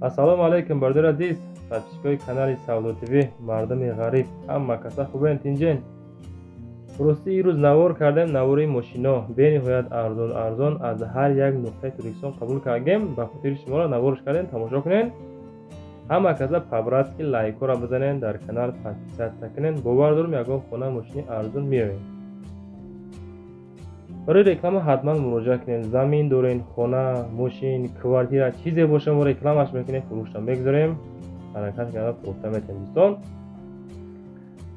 Ассалому алайкум, бародари азиз, подписчикои канали Савдо ТВ, мардуми ғариб, ҳама каса хубен, тинҷен. Рости ирӯз навор кардем, навори мошино бениҳоят арзон арзон аз ҳар як нуқтаи Тоҷикистон қабул кардем, ба хотири шуморо наворш кардем, тамошо кунед. Ҳама каса по-братски лайкҳоро бизанед, дар канал подписаться кунед. Бовар дорем, ягон хона мошини арзон меоем. Барои реклама ҳатман муроҷиат кунед. Замин дорен, хона, мошин, квартира, чизе боша, мо рекламаш мекунем, фурӯшта мегузорем, ҳаракат карда фурӯхта метавонем, дӯстон.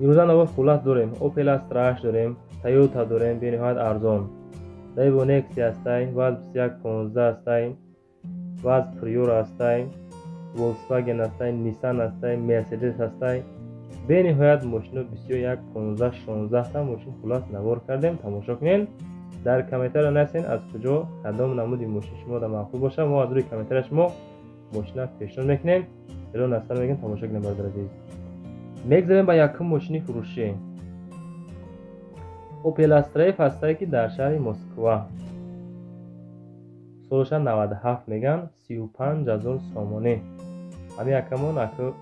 Имрӯза навор хуллас дорем: Opel Astra H дорем, Toyota дорем, бениҳоят арзон, Daewoo Nexia ҳастай, ВАЗ 2115 ҳастай, ВАЗ Priora ҳастай, Volkswagen ҳастай, Nissan ҳастай, Mercedes ҳастай. Бениҳоят мошино бисёр, як 15-16 та мошин хуллас навор кардем, тамошо кунед. Дар комментария нависен, аз куҷо кадом намуди мошин шумо да маъқул бошад, мо аз рӯи комментария шумо мошина пешниҳод мекунем. Эло насар мегӯем, тамошо кунем, бародари азиз. Мегзарем ба якум мошини фурӯшӣ. Opel Astra F ҳастае, ки дар шаҳри Москва, солаша 97 меган, 35 000 сомонӣ. Ҳамин якамон аку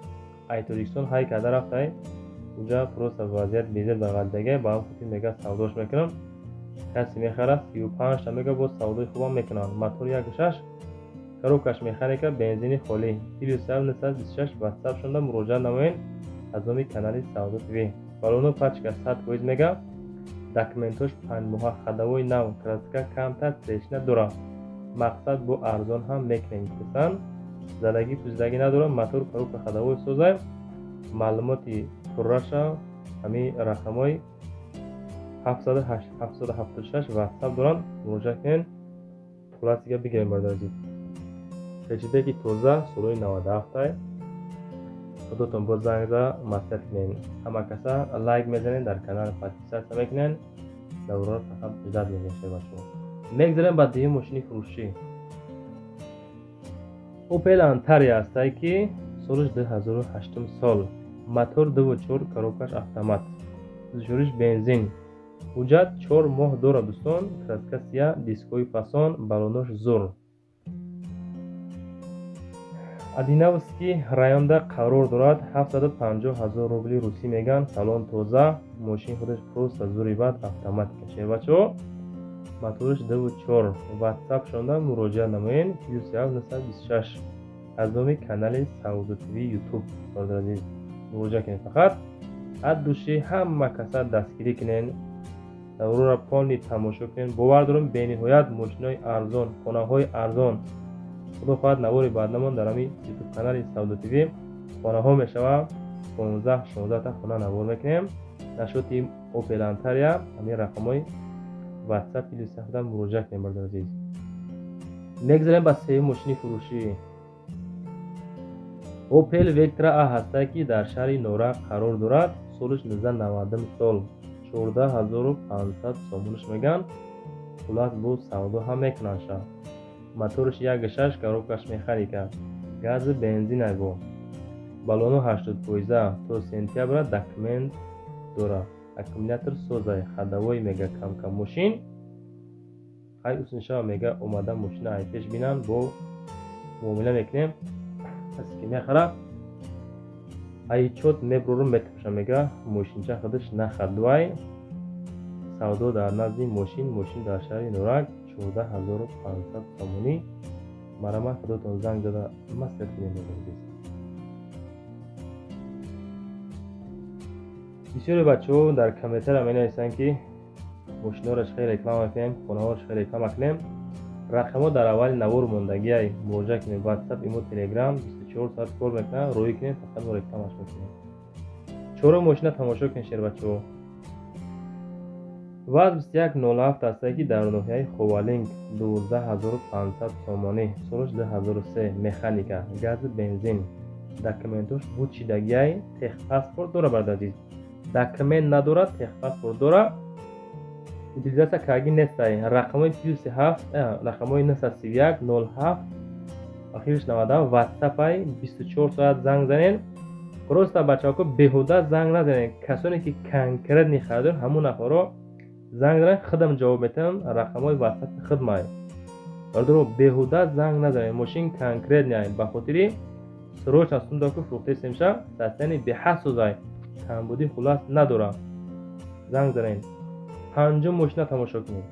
ай Тоҷикистон ҳай карда рафтай, уҷа просто вазъият безер ба ғалтагия, ба ҳам хотир мега савдош мекунам, касе мехарад, 35 та мега, боз савдои хубам мекунанд. Мотор 1,6, коробкаш механика, бензини холӣ. +7 926 ватсап шонда муроҷиат намоед аз номи канали Савдо ТВ. Балоно пачка 100% мега, документош 5 моҳа, ходовой нав, краска камтар трещина дорад. Мақсад бо арзон ҳам мекунем, гуфтан, задагӣ пӯзидагӣ надорад, мотор, коробка, ходовой созай. Маълумоти пурраша ҳамин рақамҳои 776 ватсап доранд, муроҷиат кунед, хулласига бигирем, бародари азиз. Хэтчбеки тоза, солҳои 97-ай. Худотон боз занг зада маслиҳат кунед. Ҳама каса лайк мезанед, дар канал подписаться мекунед, давроро фақат ждать мекунем, бачаҳо. Мегзарем ба дуюм мошини фурӯшӣ. Opel Antaria ҳастае, ки солаш 2008 сол, мотор 2,4, коробкаш автомат, сӯзишвориш бензин, ҳуҷҷат 4 моҳ дорад, дӯстон. Краска сия, дискҳои фасон, балонош зур. Одинаевский районда қарор дорад, 750 000 рубли русӣ меган. Салон тоза, мошин худаш просто зури бад, автоматика, шербачаҳо. Мотораш 2,4. Ватсап шонда муроҷиат намоед, +7 926, аз номи канали Савдо ТВ Ютуб. Бародари азиз, муроҷиат кунед, фақат от души ҳама каса дастгирӣ кунед, давроро полный тамошо кунед. Бовар дорам, бениҳоят мошинои арзон, хонаҳои арзон. Худо хоҳад, навори баъднамон дар ҳамин Ютуб канали Савдо ТВ хонаҳо мешавад, 15-16 та хона навор мекунем. Нашоти Opel Antaria ҳамин рақамҳои ватсап +7 муроҷиат кунем, бародари азиз. Мегзарем ба сеюм мошини фурӯшӣ. Opel Vectra A ҳастае, ки дар шаҳри Норак қарор дорад, солаш 1990 сол, 14 500 сомонаш меган. Хуллас, боз савдо ҳам мекунанд ша. Мотораш 1,6, коробкаш механика, гази бензин, бо балоно 80 фоиза, то сентябра документ дорад, аккумулятор созай, ходовой мега камкам мошин хай уснишава мега. Омада мошина айпеш бинанд, бо муомила мекунем. Касе ки мехара, айчот меброрум, метапша мега. Мошинча худаш нахадвай, савдо дар назди мошин, мошин дар шаҳри Норак, 14 500 сомонӣ. Марҳамат, худотон занг зада маслиҳат кунед, азиз. Бисёре бачаҳо дар комментария менависанд, ки мошиноро чӣ хел реклама кунем, хонаҳоро чӣ хел реклама кунем. Рақамҳо дар аввали навор мондагиай, муроҷиат кунед. Ватсап, имо, Телеграм 24 соат кор мекунад, роҳӣ кунед, фақат мо рекламаш мекунем. Чорум мошина тамошо кунед, шербачаҳо. ВАЗ 2107 ҳастае, ки дар ноҳияи Ховалинг, 12 500 сомонӣ, солаш 2003, механика, гази бензин, документош бучидагиай, техпаспорт дорад. Бародари азиз, документ надорад, техпаспорт дорад, утилизация карги нестай. Рақамҳои +7, рақамҳои 931 07, охириш 97, ватсапай, 24 соат занг занед. Просто бачаҳоко, беҳуда занг назанед. Касоне ки конкретный харидор, ҳамон нафарро занг занед, худам ҷавоб метиҳам. Рақамҳои ватсапи худмай. Бародаро, беҳуда занг назанед, мошин конкретный, ба хотири срочно сумдаку фурӯхтесемша, состояние беҳад созай, камбудӣ хулас надорад. Занг занед. Панҷум мошина тамошо кунед.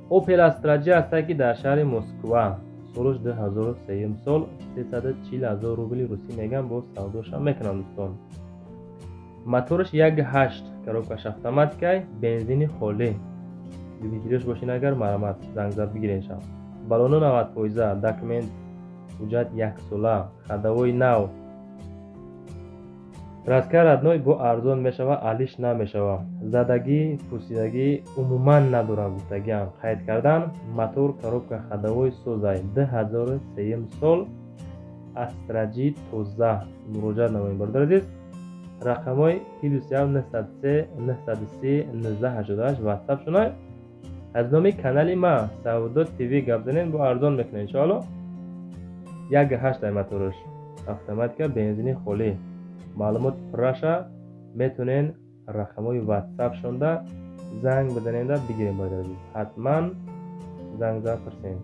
Opel Astra G ҳастае, ки дар шаҳри Москва, солаш 2003 сол, 340 ҳазор рубли русӣ меган, бо савдоша мекунам дӯстон. Мотораш 1.8, коробкаш автоматикай, бензини холӣ. Любителёш бошин агар, марҳамат, занг зад бигиренша. Баллоно 90%, документ ҳуҷҷат яксола, ходовой нав. Краска родной, бо арзон мешава, алиш намешава. Задагӣ, пусидагӣ умуман надорад гуфтагиам. Қайд кардан, мотор, коробка, ходовой созай. 2003 сол Astra G тоза. Муроҷиат намоед, бародар азиз. Рақамҳои +1 903 930 1988 WhatsApp шунай. Аз номи канали ма Савдо ТВ гап занед, бо арзон мекунед иншоалло. 1.8 мотораш, автоматика, бензини холӣ. Маълумоти пурраша метонен рақамҳои WhatsApp шонда занг бизаненда бигирем, бародар азиз. Ҳатман занг зад пурсем.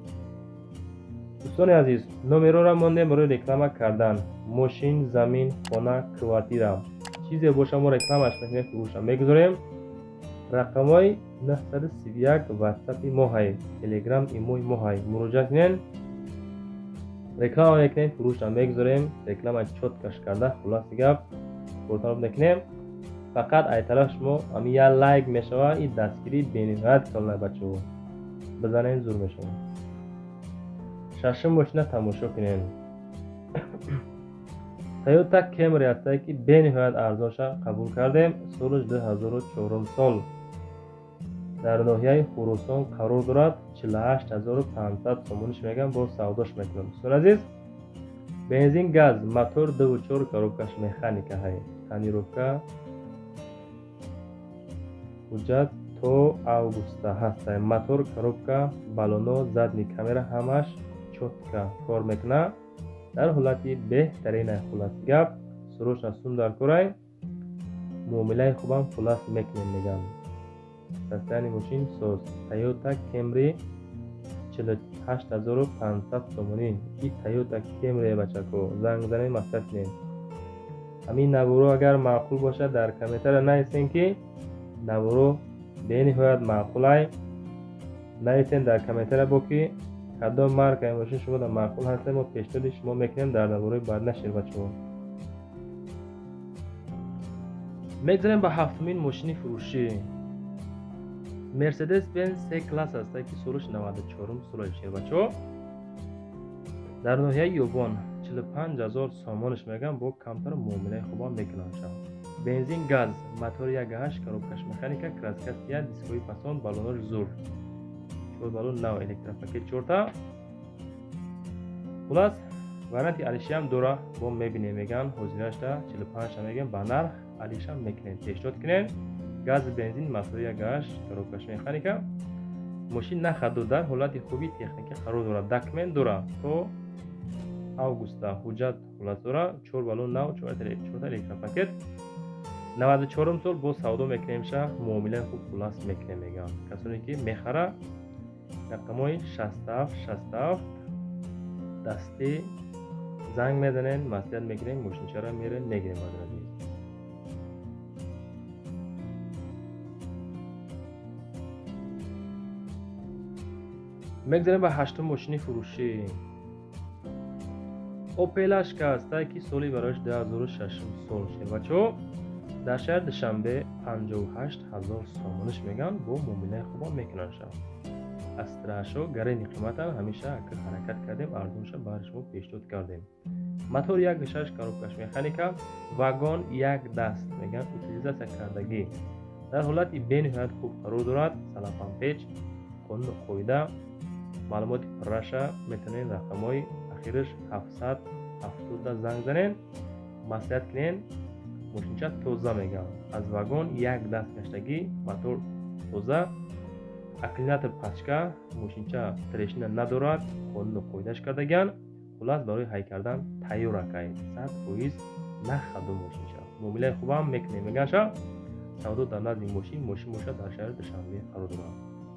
Дӯстони азиз, номерора мондем барои реклама кардан. Мошин, замин, хона, квартира. Чизе боша мо рекламаш мекунем, фурӯша мегузорем. Рақамҳои 931 WhatsApp-и мо ҳай, Telegram имои мо ҳай. Муроҷиат кунед. Реклама мекунем, фурӯшро мегузорем, реклама чёткаш карда, хулоси гап пурталаб мекунем. Фақат ай тараф шумо ҳамин як лайк мешава, ин дастгирӣ бениҳоят калона, бачаҳо. Бизанед, зур мешава. Шашум мошина тамошо кунед. Toyota Camry ҳастае, ки бениҳоят арзонша қабул кардем. Солаш 2004 сол. Дар ноҳияи Хуросон қарор дорад. 48500 сомониш меган, бо савдош мекунам. Дӯстони азиз, бензин, газ, мотор 2.4, коробкаш механика ҳай. Тонировка, ҳуҷҷат то августа ҳастай. Мотор, коробка, баллоно, задний камера ҳамаш чётко кор мекунад. Дар ҳолати беҳтаринай, хулоси гап, срочно сум дар корай, муомилаи хубам хулас мекунем меган. Состояние мошин соз. Toyota Camry 48500 сомонӣ. И Toyota Camry, бачако, занг занед, маслиҳат кунед. Ҳамин наворо агар маъқул бошад, дар комментария нависен, ки наворо бениҳоят маъқулай. Нависен дар комментария бо ки кадом маркаи мошин шумо дар маъқул ҳастед, мо пешниҳоди шумо мекунем дар наворои баъд нашир, бачаҳо. Мегзарем ба ҳафтумин мошини фурӯшӣ. Mercedes Benz C класс ҳастае, ки солаш 94 солаи, шербачаҳо. Дар ноҳияи Ёбон 45000 сомониш меган, бо камтар муомилаи хубам мекунанд. Бензин, газ, мотор 1.8, коробкаш механика, краска сия, дискҳои фасон, баллонош зур. 4 баллон нав, электропакет 4та. Хулас, варианти алишиам дора, бо мебинем меган, ҳозирашта 45 меган, ба нарх алишам мекунем. Пешниҳод кунем. Газ, бензин, мотор 1.8, коробкаш механика. Мошин нахаду, дар ҳолати хуби техникӣ қарор дорад. Документ дорад то августа, ҳуҷҷат хулас дорад, 4 баллон нав, 4 электропакет. 94 сол, бо савдо мекунем ша, муомилаи хуб хулас мекунем меган. Касоне ки мехара, рақамҳои 67 67 дастӣ занг мезанед, маслиҳат мекунем, мошинчаро мерем мегирем, бародари азиз. Мегзарем ба ҳаштум мошини фурӯшӣ. Opel Astra ҳастае, ки соли барояш 2006 сол, шербачаҳо. Дар шаҳри Душанбе 58000 сомониш меган, бо муомилаи хубам мекунанд ша. Астрашо гарени қиматан, ҳамеша акр ҳаракат кардем, арзонша барои шумо пешниҳод кардем. Мотор 1.6, коробкаш механика, вагон як даст меган, утилизатсия кардагӣ. Дар ҳолати бениҳоят хуб қарор дорад, салафанпеч, қонуну қоида. Маълумоти пурраша метавонед рақамҳои ахираш 770 занг занед, маслиҳат кунед. Мошинча тоза меган, аз вагон як даст гаштагӣ, мотор тоза, аккумулятор пачка, мошинча трещина надорад, қонуну қоидаш кардагиан. Хулас, барои ҳай кардан тайёр акай, 100% нахаду мошинча. Муомилаи хубам мекунем меганша. Савдо дар назди мошин, мошин бошад дар шаҳри Душанбе қарор дорад.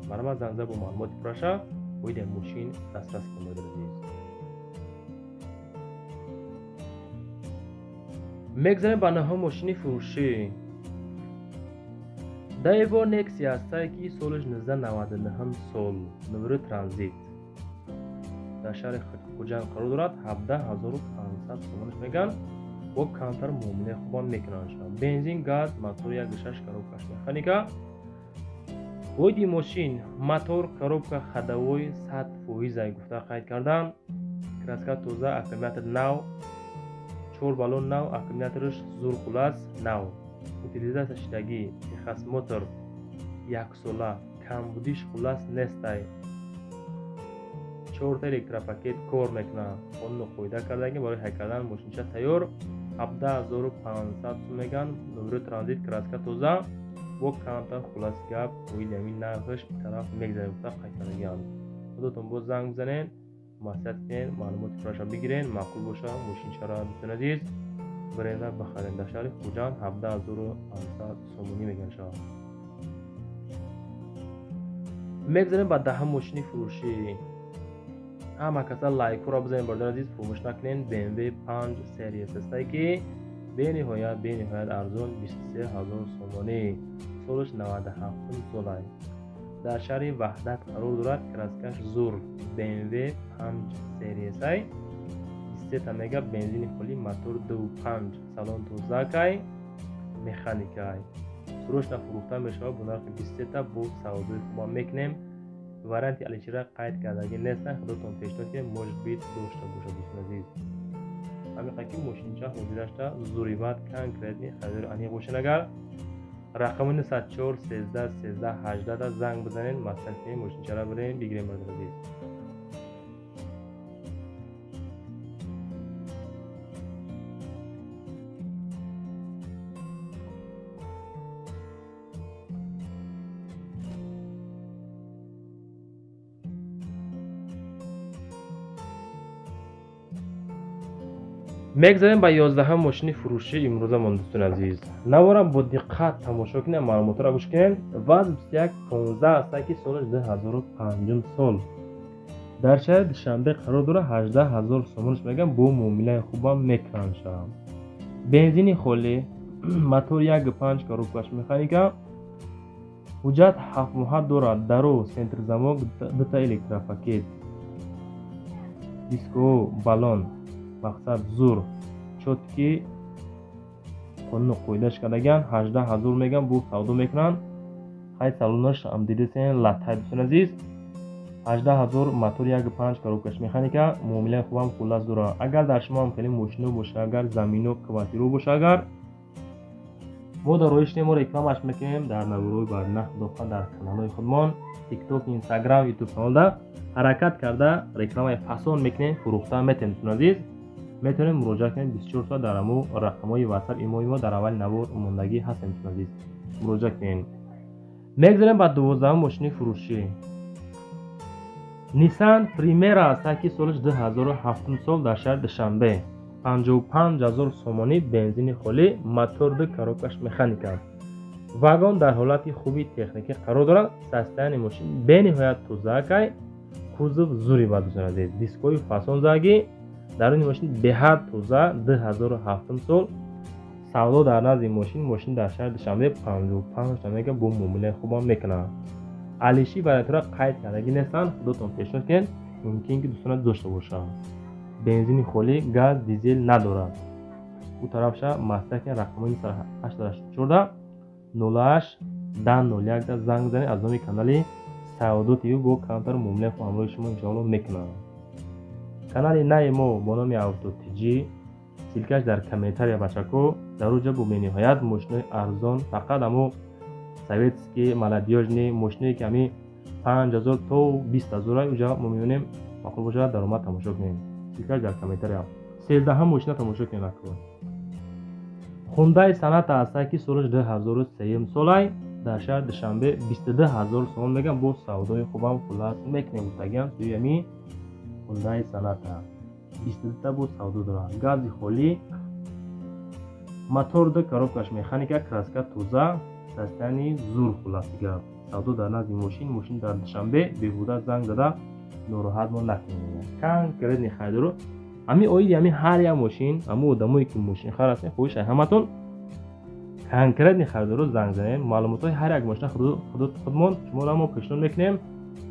Марҳамат занг зада бо маълумоти пурраша оиди мошин дастрас кунед азиз. Мегзарем ба наҳум мошини фурӯшӣ. Daewoo Nexia ҳастае ки солаш 1999 сол, номери транзит. Дар шаҳри Хуҷанд қарор дорад, 17500 сомонаш меган, бо камтар муомилаи хубам мекунанд. Бензин, газ, мотор 1.6, коробкаш механика. Воиди мошин, мотор, коробка ходовой 100% гуфта қайд кардан. Краска тоза, аккумулятор нав, 4 баллон нав, аккумулятораш зур хулас нав. Утилизатсия шидагӣ, техосмотр яксола, камбудиш хулас нестай. 4 электропакет кор мекунад. Қонуну қоида кардагӣ барои ҳай кардан мошинча тайёр. 17500 сум меган, номери транзит, краска тоза, бо камтар хулас гап оиди ҳамин нархаш тараф мегзарем гуфта қайд кардагианд. Худотон боз занг бизанед, маслиҳат кунед, маълумоти пурраша бигиред, маъқул боша мошинчаро дӯстони азиз бирена бихаред. Дар шаҳри Хуҷанд 17500 сомонӣ меган шавад. Мегзарем ба даҳум мошини фурӯшӣ. Ҳама каса лайкҳоро бизанед бародари азиз, фуромӯш накунед. BMW 5 Series ҳастае ки бениҳоят арзон 23000 сомонӣ, солаш 97 солай. Дар шаҳри Ваҳдат қарор дорад, краскаш зур. BMW 5 Series ай 23 мега, бензини холӣ, мотор 2.5, салон тозакай, механикай. Срочно фурӯхта мешавад бо нархи 23 бо савдои хубам мекунем. Варианти алишира қайд кардагӣ нестанд, худотон пешниҳод кунед, может быть дошта бошад дӯстони азиз. Ҳамиқа ки мошинча ҳозирашта зуриват конкретни харидори аниқ бошед, агар рақами 904 13 13 18 занг бизанед, маслиҳат кунед, мошинчаро бирем бигирем бародари азиз. Мегзарем ба 11 мошини фурӯшӣ имрӯзамон дӯстони азиз. Наворам бо диққат тамошо кунед, маълумотро гӯш кунед. ВАЗ 2115 аст ки солаш 2005 сол. Дар шаҳри Душанбе қарор дорад, 18000 сомонаш меган, бо муомилаи хубам мекунанд шавам. Бензини холӣ, мотор 1.5, коробкаш механика, ҳуҷҷат 7 моҳа дорад, дару центр замок, дута электропакет, диско, баллон, мақсад зур, чотки қонуну қоидаш кардаган, 18000 меган, бо савдо мекунанд. Хай салонаш ҳам дидесен латтай дӯстони азиз. 18000, мотор 1.5, коробкаш механика, муомилаи хубам хулас дорад. Агар дар шумо ҳам хеле мошино боша, агар замино, квартиро боша, агар мо дар роҳи шумо рекламаш мекунем дар наворҳои баъдина, худохоҳ дар каналҳои худмон, TikTok, Instagram, YouTube каналда ҳаракат карда рекламаи фасон мекунем, фурӯхта метем дӯстони азиз. Метавонем муроҷиат кунем 24 соат дар ҳамун рақамҳои WhatsApp имои мо дар аввали навор мондагӣ ҳастем дӯстони азиз. Муроҷиат кунем. Мегзарем ба 12 мошини фурӯшӣ. Nissan Primera аст ки солаш 2007 сол, дар шаҳри Душанбе. 55000 сомонӣ, бензини холӣ, мотор ду, коробкаш механика. Вагон дар ҳолати хуби техникӣ қарор дорад. Состояние мошин бениҳоят тозакай, кузов зури ба дӯстони азиз. Дискҳои фасон задагӣ, даруни мошин беҳад тоза, 2007 сол. Савдо дар назди мошин, мошин дар шаҳри Душанбе 55 мега, бо муомилаи хубам мекунад. Алиши вариантҳоро қайд кардагӣ нестанд, худотон пешниҳод кунед, мумкин ки дӯстона дошта бошанд. Бензини холӣ, газ, дизел надорад. Ӯ тарафша маслиҳат кунед, рақамҳои 884 08 10 01 занг бизанед, аз номи канали Савдо ТВ бо камтар муомилаи хуб ҳамроҳи шумо иншоалло мекунад. Канали наи мо бо номи Авто ТЖ, ссылкаш дар комментария бачако, дар оҷа бо бениҳоят мошинои арзон, фақат ҳамо советский молодёжный мошиное ки ҳами 5000 то 20000 уҷа мо мебинем, маъқул бошад даромад тамошо кунем. Ссылкаш дар комментария. 13 мошина тамошо кунем акро. Hyundai Sonata аст ки солаш 2003 солай, дар шаҳри Душанбе 22000 сомон меган, бо савдои хубам хулас мекунем гуфтагиам. Сӯи ҳами Hyundai Sonata 22 бо савдо дорад. Гази холӣ, мотор ду, коробкаш механика, краска тоза, состояние зур, хулас гап. Савдо дар назди мошин, мошин дар Душанбе, беҳуда занг зада нороҳат мо накунем. Конкретный харидоро ҳамин оиди ҳамин ҳар як мошин, ҳамон одамое ки мошинхар ҳастен, хоҳиш ҳаматон конкретный харидоро занг занем. Маълумотҳои ҳар як мошина худмон шуморо мо пешниҳод мекунем,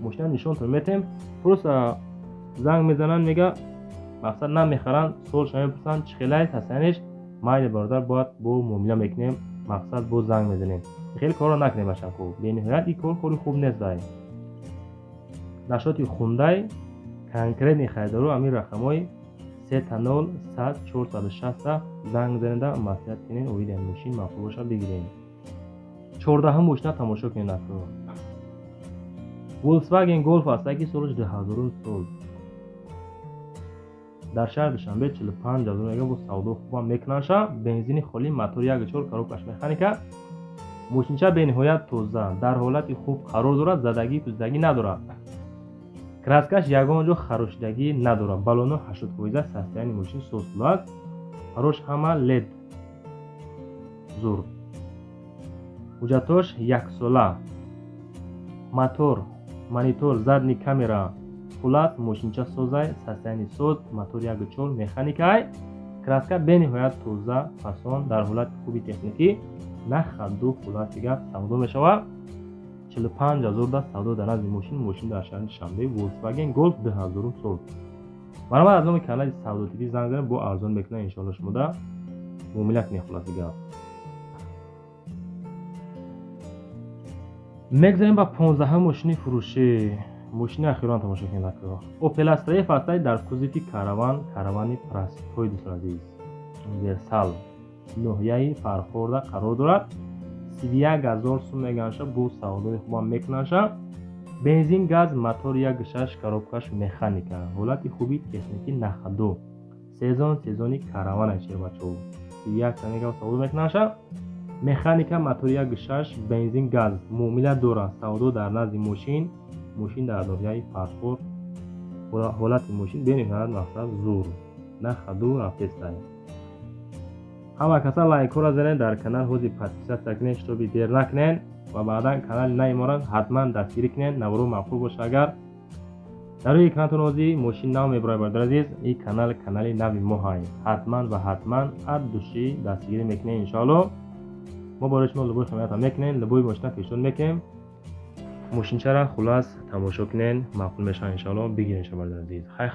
мошина нишонтон метем. Просто занг мезананд, мега мақсад намехаранд, суолша мепурсанд, чӣ хелай состояние ш, майли бародар, бояд бо муомила мекунем, мақсад бо занг мезанем. Хеле корро накунем башаку, бениҳоят ин кор кори хуб нест. Ай нашоти хундай конкретный харидоро ҳамин рақамҳои 3 0 100 460 занг занеда маслиҳат кунед, оиди мошин маъқул боша бигирем. 14-ҳум мошина тамошо кунед акро. Volkswagen Golf аст, ки солаш 2000 сол, дар шаҳри Душанбе 45 000 мега, бо савдо хубам мекунанша. Бензини холӣ, мотор 1.4, коробка ш механика. Мошинча бениҳоят тоза, дар ҳолати хуб қарор дорад, задагӣ пӯзидагӣ надорад, краска ш ягон ҷо харошидагӣ надорад, баллоно 80%, состояние мошин созсулу аст, фарош ҳама лед зур, ҳуҷҷатош яксола, мотор, монитор, задний камера. Хулас, мошинча созай, состояние соз, мотор 1.4, механикай, краска бениҳоят тоза, фасон, дар ҳолати хуби техникӣ, на хаду. Хуласи гап, савдо мешавад 45 000 да, савдо дар назди мошин, мошин дар шаҳри Душанбе, Volkswagen Golf 2000 сол. Марҳамат, аз номи канали Савдо ТВ занг занед, бо арзон мекунад иншоалло, шумода муомила кунед. Хуласи гап, мегзарем ба 15-ҳум мошини фурӯшӣ. Мошини ахирон тамошо кунед акро. Opel Astra F ҳастай дар кузови караван, каравани простой, дӯстон азиз, универсал, ноҳияи Фархорда қарор дорад. 31 000 сум меганша, бо савдои хубам мекунанша. Бензин, газ, мотор 1.6, коробка ш механика, ҳолати хуби техникӣ, нахаду, сезон сезони каравана, шербачаҳо. 31 мега савдо мекунанша. Механика, мотор 1.6, бензин, газ, муомила дорад. Савдо дар назди мошин, мошин дар ноҳияи Фархор. Ҳолати мошин бениҳоят мақсад зур, нахаду рафтестай. Ҳама каса лайкҳоро занед, дар канал ҳози подписаться кунед, шитоби дер накунед ва баъдан канали нави моро ҳатман дастгирӣ кунед. Наворо маъқул боша агар, дар рӯи экранатон ҳози мошин нав мебарояд. Бародар азиз, ин канал канали нави мо ҳай, ҳатман ва ҳатман от души дастгирӣ мекунед иншоалло. Мо барои шумо любой химоятам мекунем, любой мошина пешниҳод мекунем. Мошинчара хулас тамошо кунед, маъқул мешавад иншоалло, бигиред шо, бародар азиз. Хай.